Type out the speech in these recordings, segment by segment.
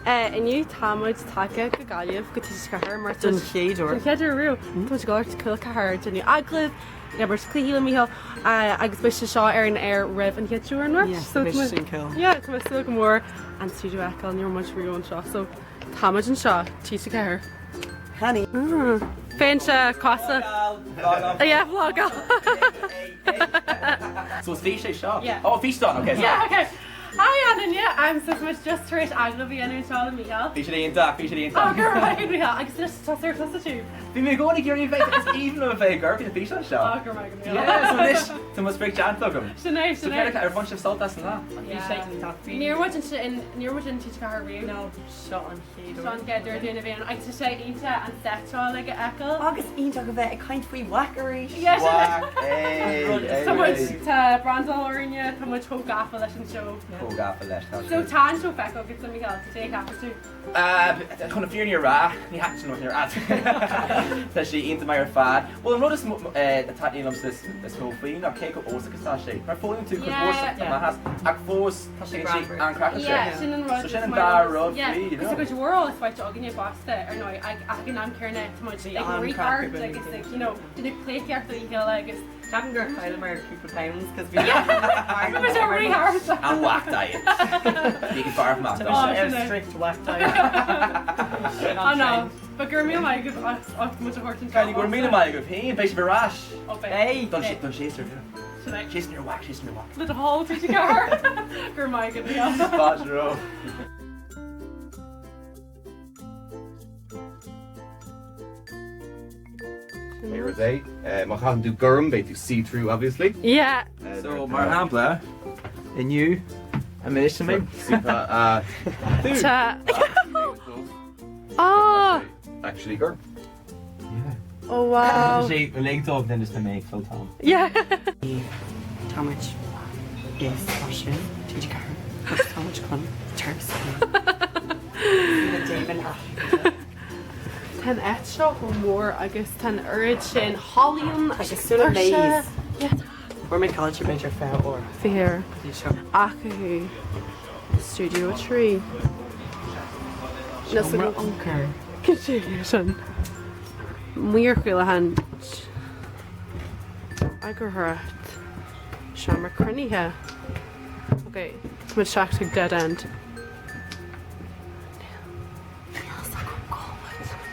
Inniu tá muid tagtha go Gaillimh, go TG4 mar Don chéad uair. Don chéad uair riamh. Tá muid ag dul ar Cúla 4 ag déanamh agallaimh, ag imirt cluichí le Mícheál agus beidh sé seo ar an aer roimh an chéad seó ar an Mháirt. Yes, beidh sé sin cool. Yeah, tá mé ag súil go mór an stiúideo a fheiceáil, ní raibh muid riamh anseo so tá muid anseo, TG4. Honey. Féinse cosa. Yeah, vlogáil. So is fís é seo? Yeah. Oh, físeán, ok. Yeah, ok. Hi Anna, I'm so much just tar éis agallamh a dhéanamh anseo le Mícheál. Bhí siad iontach, bhí siad Oh, iontach. go raibh maith agat Mícheál, agus anois tá sort tusa tú. Bhí mé i gcónaí ag iarraidh bheith, is aoibhinn liom a bheith ag amharc ar na físeáin seo. Oh, go raibh maith agat Mícheál. Yeah, so anois tá mo sprioc déanta agam. Sin é, So sin céard é. atá, ar bhain sibh sult as an lá? Bhí sé iontach. Bhí. Níor muid ansin, níor muid in TG4 riamh. No. Seo an chéad uair. Seo an chéad uair dúinn a bheith ann agus tá sé iontach an seit seo uilig a fheiceáil. Agus iontach a bheith ag caint faoi WAC arís! Yeah, sin é. WAC, hey, hey, Tá muid, hey. tá brandáil orainne, tá muid chomh gafa leis an seó. Chomh gafa leis, tá So sé. tá an seó feicthe agat, a Mhícheál, cad é a cheapann tú? Chun na fírinne a rá, ní thaitníonn sé liom ar fad. Tá sé iontach maith ar fad. Bhuel, an rud is mó a taitníonn liomsa is mó faoi ná cé chomh eolach is atá sé. Mar foghlaimíonn tú cuid mhór amach as, ach fós, Tá sé an-chraiceáilte. Yeah, sin an rud. So sin an dá rud faoi, you Agus know. tá cuid mhór eolas faighte againne fosta, ar ndóigh, ach ag an am céanna tá muid ag rith thart agus ag, you know, déanamh pleidhcíocht le chéile agus. Ceapaim gur chailleamar cúpla pounds cos bhí Bhí muid ag rith thart. An WAC diet. Bhí go fearr amach Tá mise ar strict WAC diet. Oh no, but go raibh míle maith agaibh as ucht muid a thabhairt anseo. Cailíní, go raibh míle maith agaibh féin, beidh sibh ar ais. Ó beidh. Don séasúr nua. Séasúr nua WAC, séasúr nua WAC. Le do thoil, TG4. Go raibh maith agat, Mícheál. Fáilte romhat. Pé rud é, má chaitheann tú gorm beidh tú see-through obviously. Yeah. So, mar shampla, inniu, an mbeidh mé? Tá. Tá. Ah! Actually gorm. Oh wow. Tá sé uilig dubh then just mé ag fillteán. Yeah. Tá muid i stáisiún TG4 agus tá muid chun turas a dhéanamh. Tá an áit seo chomh mór agus tá an oiread sin hallaí ann agus cosúil le doirse. maze. Yeah tá. Fuair mé caillte b'fhéidir 20 uair. 20 uair. Go dtí seo. Acu. Studio 3. Seomra ioncair. Cad é sin? Maor craolacháin. Eagarthóireacht. Seomra cruinnithe. Ok, tá muid isteach ag dead end.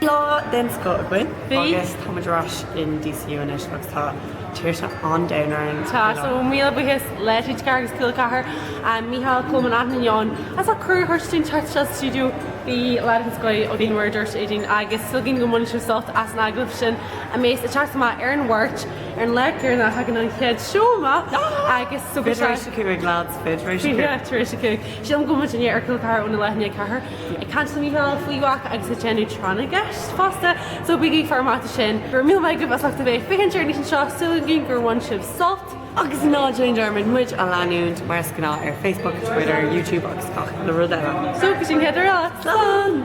Lá den scoth againn Bhí. agus tá muid ar ais in DCU anois agus tá tuirse an domhain orainn. Tá, so míle buíochas le TG4 agus Cúla 4, Mícheál, Colmán, Antain, Eoin as ucht cuireadh a thabhairt dúinn teacht isteach sa stiúideo. Bhí lá den scoith againn mar a dúirt Aedín agus súil againn go mbainfidh sibh sult as an agallamh sin a mbeas ag teacht amach ar an Mháirt ar an lá céanna a thagann an chéad seó amach agus so Fiche tar éis a cúig lads, fiche tar éis a cúig. Fiche tar éis a cúig. Sílim go bhfuil muid inniu ar Cúla 4 óna leath i ndiaidh a ceathair. Ag caint le Mícheál faoi WAC agus ag déanamh tráth na gceist fosta, so bígí ag faire amach do sin. Go raibh míle maith agaibh as ucht a bheith ag féachaint ar an fhíseán seo, súil againn gur bhain sibh sult. Agus ná déan dearmad muid a leanúint mar is gnáth ar Facebook, Twitter, YouTube agus gach uile rud eile. So go dtí an chéad uair eile, slán!